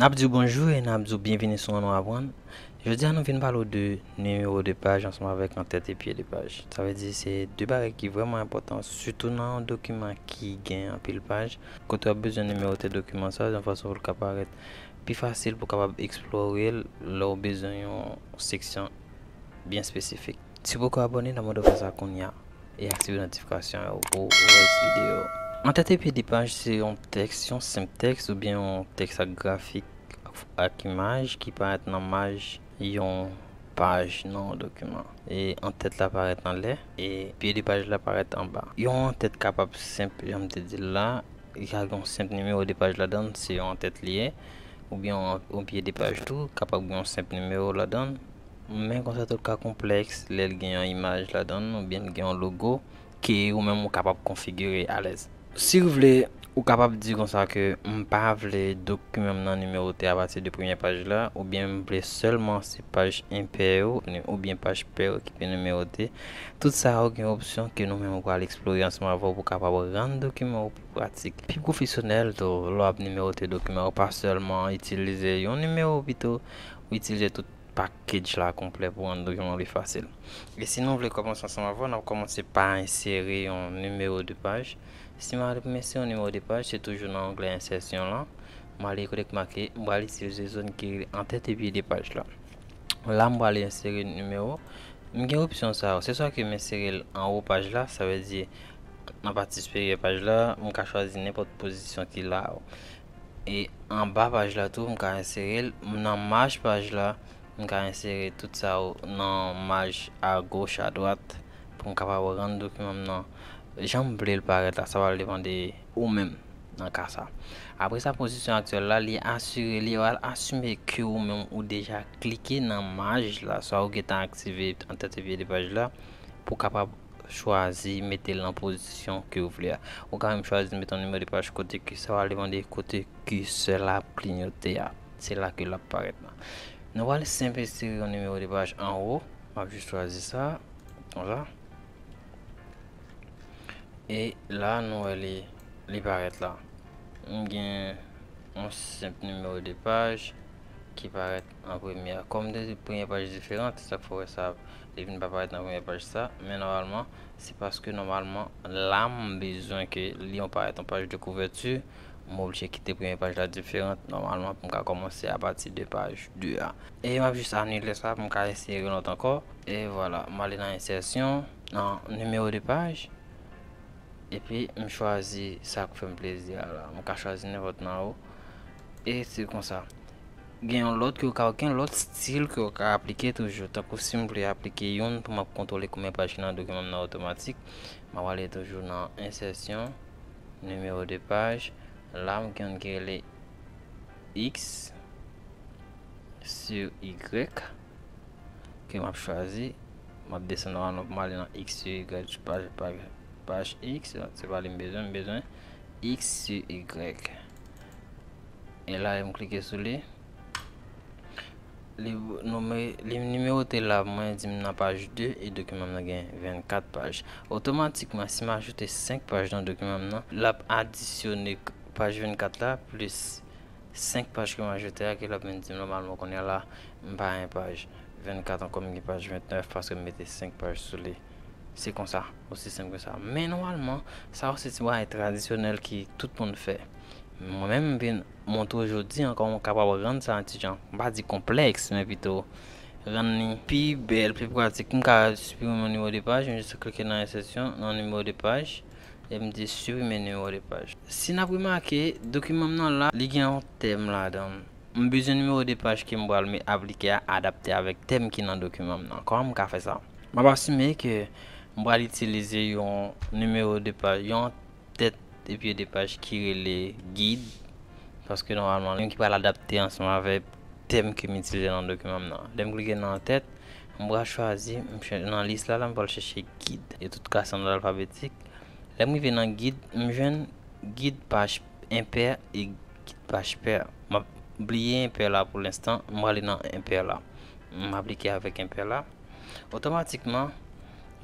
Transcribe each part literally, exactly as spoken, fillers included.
N ap di w bonjou e n ap di w byenveni sou Ann Nou Aprann. Jodi a, nou vin pale w de nimewo de paj ansanm avèk antèt e pye de paj. Sa vle di se de bagay ki vrèman enpòtan, sitou nan yon dokiman ki gen anpil paj. Kote w ap bezwen nimewote dokiman sa, yon fason pou l ka parèt pi fasil pou w kapab eksplore l lè w bezwen yon seksyon byen espesifik. Si w poko abòne, n ap mande w fè sa kounye a e aktive notifikasyon yo pou rès videyo. Antèt e pye de paj se yon tèks, yon senp tèks oubyen yon tèks ak grafik ak, ak imaj ki parèt nan maj yon paj nan yon dokiman. E antèt la parèt anlè e pye de paj la parèt anba. Yon antèt kapab senp, jan m te di l la, li ka gen yon senp nimewo de paj ladan l, se yon antèt li ye, oubyen yon, yon pye de paj tou, kapab gen yon senp nimewo ladan l. Men konsa tou l ka konplèks lè l gen yon imaj ladan l oubyen l gen yon logo ke ou menm ou kapab konfigire alèz. Si w vle, ou kapab di konsa ke m pa vle dokiman m nan nimewote apati de premyè paj la, oubyen m vle sèlman se paj enpè yo oubyen paj pè yo ki pe nimewote. Tout sa yo gen opsyon ke nou menm ou pral eksplore ansanm avè w pou w kapab rann dokiman w pi pratik, pi pwofesyonèl tou lè w ap nimewote dokiman w, pa sèlman itilize yon nimewo, pito w itilize tout package la konplè pou rann dokiman w pi fasil. E si nou vle kòmanse ansanm avè w, n ap kòmanse pa ensere yon nimewo de paj. Si m ale pou m ensere yon nimewo de paj, se toujou nan onglè ensèsyon lan. M ale kote k make, m pral itilize zòn ki rele antèt e pye de paj la. La, m prale ensere nimewo. M gen opsyon sa yo. Se swa ke m ensere l anwo paj la, sa vle di nan pati siperyè paj la, m ka chwazi nenpòt pozisyon ki la yo. E anba paj la tou, m ka ensere l. Nan maj paj la, m ka ensere tout sa yo nan maj agoch, adwat, pou m kapab rann dokiman m nan jan m vle l parèt la. Sa pral depann de ou menm nan ka sa. Apre sa, pozisyon aktyèl la, li asire, li pral asime ke ou menm ou deja klike nan maj la, swa ou gentan aktive antèt e pye de paj la, pou w kapab chwazi mete l nan pozisyon ke w vle a. Ou ka menm chwazi mete yon nimewo de paj kote ki sa pral depann de kote kisè la ap kliyote a. Se la ke l ap parèt la. Nou pral senp ensere yon nimewo de paj anwo. M ap jis chwazi sa. Konsa. E la, nou wè li, li parèt la. M gen yon senp nimewo de paj ki parèt an premye a. Kòm de premye paj diferan, se sa k fè w wè sa, li vin pa parèt nan premye paj sa. Men nòmalman, se paske nòmalman, la m bezwen ke li yon parèt yon paj de kouvèti. M oblije kite premye paj la diferan nòmalman pou m ka kòmanse apati de paj de a. E m ap jis anile sa pou m ka eseye yon lòt ankò. E vwala, m ale nan ensèsyon, nan nimewo de paj. Epi m chwazi sa k fè m plezi a la. M ka chwazi nenpòt nan yo. E se konsa. Gen yon lòt ke w ka, gen lòt stil ke w ka aplike toujou. Tankou si m vle aplike youn pou m ap kontwole konbyen paj ki nan dokiman m nan otomatik, m ap ale toujou nan ensèsyon, nimewo de paj. La, m gen youn ki rele X sur Y ke m ap chwazi. M ap desann nòmalman pou m ale nan X sur Y, paj, paj, paj X. Se pa li m bezwen, m bezwen X sur Y. E la, m klike sou li. Li nome, li nimewote la, mwen di m nan paj de e dokiman m nan gen vennkat paj. Otomatikman, si m ajoute senk paj nan dokiman m nan, l ap adisyone paj vennkat la plis senk paj ke m ajoute a, ke l ap vin di m nòmalman kounye a la, m pa gen paj vennkat ankò, m gen paj vennèf paske m mete senk paj sou li. Se konsa, osi senp ke sa. Men nòmalman, sa yo se ti bagay tradisyonèl ke tout moun fè. Mwen menm, m vin montre w jodi an kòman w kapab rann sa yon ti jan, m pa di konplèks, men pito rann li pi bèl, pi pratik. M ka siprime yon nimewo de paj, m jis klike nan ensèsyon, nan nimewo de paj, e m di siprime nimewo de paj. Si n ap remake, dokiman m nan la, li gen yon tèm ladan l. M bezwen nimewo de paj ke m pral me-, aplike a adapte avèk tèm ki nan dokiman m nan. Kòman m ka fè sa? M ap asime ke m pral itilize yon nimewo de paj, yon tèt epi de paj ki rele gid, paske nòmalman, li menm ki pral adapte ansanm avèk tèm ke m itilize nan dokiman m nan. Lè m klike nan tèt, m pral chwazi, m chè-, nan lis la, la, m pral chèche gid. Yo tout klase an òd alfabetik. Lè m rive nan gid, m jwenn gid paj enpè e gid paj pè. M ap bliye enpè la pou lenstan, m prale nan enpè la. M aplike avèk enpè la. Otomatikman,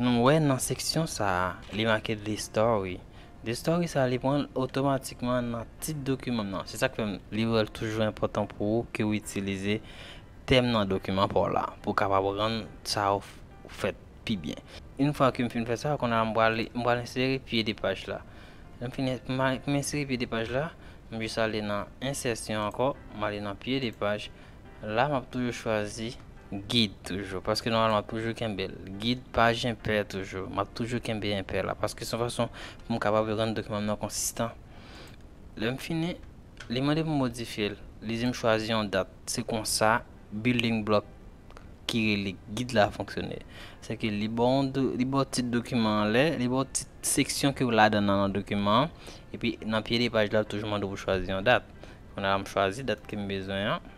nou wè nan seksyon sa a, li make The Story. The story sa, li pran l otomatikman nan tit dokiman m nan. Se sa k fè m, li rèl toujou enpòtan pou ou ke w itilize tèm nan dokiman pa w la, pou w kapab rann sa w f-, fèt pi byen. Yon fwa ke m fin fè sa, kounye a m pral, m pral ensere pye de paj la. Lè m fin, pou m, pou m ensere pye de paj la, m jis ale nan ensèsyon ankò, m ale nan pye de paj. La, m ap toujou chwazi gid toujou, paske nòmalman m ap toujou kenbe l. Gid, paj enpè toujou. M ap toujou kenbe enpè la, paske se yon fason pou m kapab rann dokiman m nan konsistan. Lè m fini, li mande m modifye l. Li di m chwazi yon dat. Se konsa, building block ki rele gid la fonksyone. Se ke li ba w yon do-, li ba w tit dokiman an anlè, li ba w tit seksyon ke w ladan nan, nan dokiman an, epi nan pye de paj la, toujou mande w pou chwazi yon dat. Kounye a, m chwazi dat ke m bezwen an.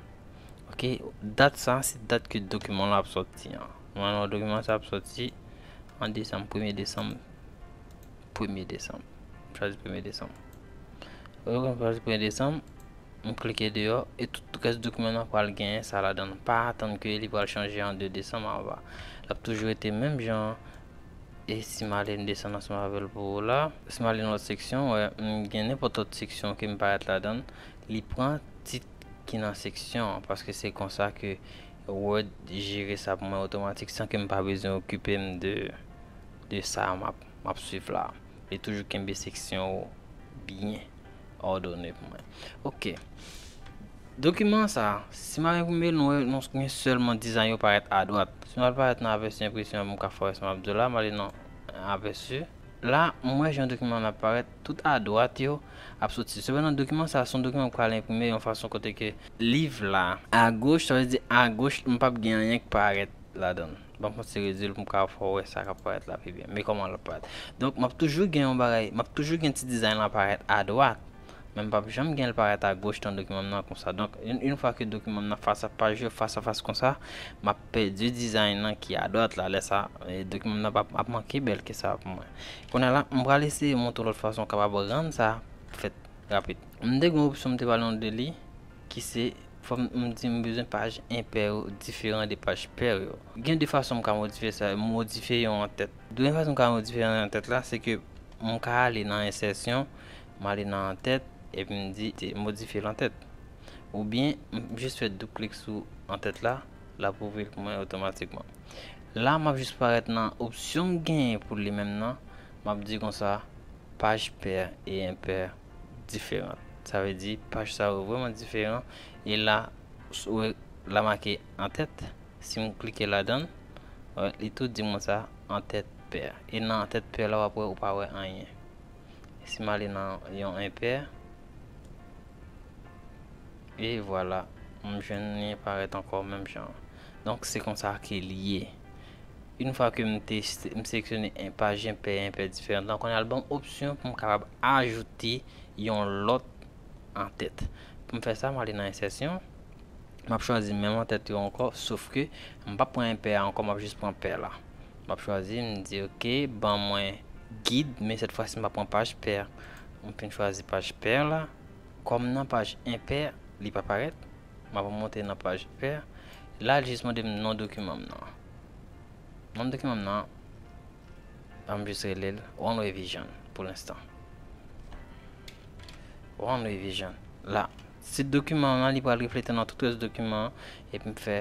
Ok, dat sa, se dat ke dokiman la ap sòti an. Nòmalman, dokiman sa ap sòti an desanm, premye desanm, premye desanm. M chwazi premye desanm. Ok, m chwazi premye desanm, m klike deyò, e tout rès dokiman nan pral genyen sa ladan l. Pa atann ke li pral chanje an de desanm anba. L ap toujou rete menm jan an. E si m ale m desann ansanm avè l pou ou la, si m ale nan lòt seksyon, wè, m gen nenpòt lòt seksyon ke m parèt ladan l, li pran tit ki nan seksyon an, paske se konsa ke Word jere sa pou mwen otomatik, san ke m pa bezwen okipe m de, de sa m ap, m ap swiv la. Li toujou kenbe seksyon yo byen òdone pou mwen. Ok. Dokiman sa, si m al enprime l, nou wè, nou gen sèlman dizay yo parèt adwat. Si m al parèt nan apèsi enpresyon an, m ka fè w wè sa m ap di w la, m ale nan apèsi. La, m wè jan dokiman an ap parèt, tout adwat yo ap soti. Sepandan, dokiman sa, se yon dokiman m pral enprime yon fason kote ke liv la, agoch, sa vle di agoch, m p ap gen anyen k parèt ladan l. Ban m kontinye redwi l pou m ka fè w wè sa k ap parèt la pi byen. Men kòman l ap parèt. Donk, m ap toujou gen yon bagay, m ap toujou gen ti dizay lan parèt adwat. Men m p ap janm gen l parèt agoch nan dokiman m nan konsa. Donk, yon, yon fwa ke dokiman m nan fas a paj yo, fas a fas konsa, m ap pèdi dizay lan ki adwat la. Lè sa, e, dokiman m nan p ap, ap manke bèl ke sa pou mwen. Kounye a la, m pral eseye montre w lòt fason w kapab rann sa fèt rapid. M te gen yon opsyon m te pale nou de li, ki se, fò m, m di m bezwen paj enpè yo diferan de paj pè yo. Gen de fason m ka modifye sa, modifye yon antèt. Premye fason m ka modifye yon antèt la, se ke m ka ale nan ensèsyon, m ale nan antèt, epi m di, te modifye lantèt. Oubyen, m jis fè doub klik sou antèt la, l ap ouvri l pou mwen otomatikman. La, m ap jis parèt nan opsyon m genyen pou li menm nan, m ap di konsa, paj pè e enpè diferan. Sa vle di, paj sa yo vrèman diferan, e la, s-, ou wè, la make antèt, si m klike ladan l, wè, li tou di mwen sa, antèt pè. E nan antèt pè la, w ap wè, ou pa wè anyen. Si m ale nan yon enpè, e vwala, m jwenn li parèt ankò menm jan. Donk, se konsa ke li ye. Yon fwa ke m te, m seleksyone en paj enpè, enpè diferan, donk, kounye a l ban m opsyon pou m kapab ajoute yon lòt antèt. Pou m fè sa, m ale nan ensèsyon. M ap chwazi menm antèt yo ankò, sof ke m p ap pran enpè a ankò, m ap jis pran pè la. M ap chwazi, m di, ok, ban mwen gid, men sèt fwa si m ap pran paj pè. M fin chwazi paj pè la. Kòm nan paj enpè, li pa parèt, m ap monte nan paj pè. La, li jis mande m non dokiman m nan. Non dokiman m nan, an m jis rele l One Way Vision pou lenstan. One Way Vision. La, tit dokiman an, li pral reflete nan tout rès dokiman an, epi m fè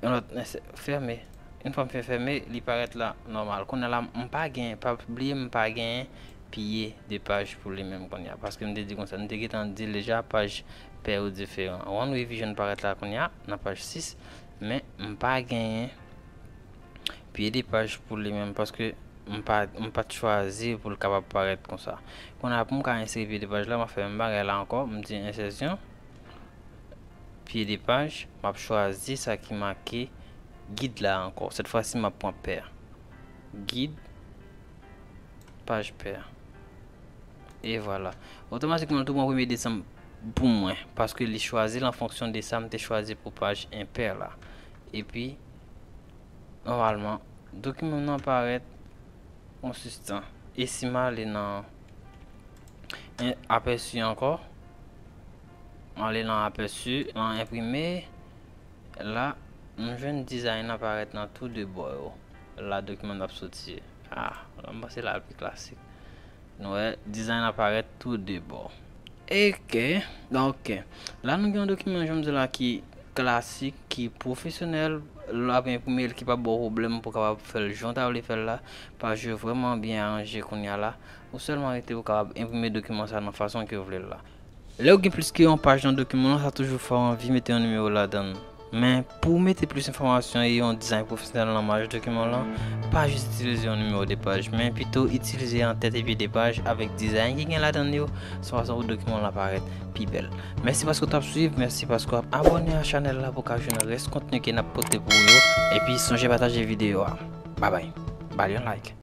yon lòt, fèmen. Yon fwa m fè fèmen, li parèt la nòmal. Kounye a la, m pa gen, pa bliye m pa gen pye de paj pou li menm kounye a. Paske m te di konsa, m te gentan di l deja, paj pè yo diferan. One Way Vision parèt la kounye a, nan paj sis, men m pa genyen pye de paj pou li menm, paske m pa, m pa t chwazi pou l kapab parèt konsa. Kounye a, pou m ka ensere pye de paj la, m ap fè menm bagay la ankò, m di ensèsyon, pye de paj, m ap chwazi sa ki make gid la ankò. Sèt fwa si, m ap pran pè. Gid, paj pè. E vwala. Otomatikman, l tou pran premye desanm pou mwen, paske li chwazi l an fonksyon de sa m te chwazi pou paj enpè la. Epi, nòmalman, dokiman nan parèt konsistan. E si m ale nan en-, apèsi ankò, m ale nan apèsi, nan enprime, la, m jwenn dizay nan parèt nan tou de bò yo. La, dokiman nan ap soti. Ah, la, m panse la pi klasik. Nou wè, design la parèt tou de bò. Ok, donk, ok. La nou gen yon dokiman, jan m di la, ki klasik, ki pwofesyonèl. Lè w ap enprime l, ki p ap ba w pwoblèm pou w kapab fè l jan w ta vle fè l la. Paj yo vrèman byen aranje kounye a la. Ou sèlman rete pou w kapab enprime dokiman sa nan fason ke w vle l la. Lè w gen plis ke yon paj nan dokiman w lan, sa toujou fè w anvi mete yon nimewo ladan l. Men, pou w mete plis enfòmasyon e yon dizayn pwofesyonèl nan maj dokiman w lan, pa jis itilize yon nimewo de paj, men pito itilize antèt epi de paj avèk dizayn ki gen ladan l yo, se yon fason pou dokiman w lan parèt pi bèl. Mèsi paske w t ap swiv, mèsi paske w ap abòne a chanèl la pou w ka jwenn rès kontni ke n ap pote pou ou yo. Epi sonje pataje videyo a. Babay. Ba l yon like.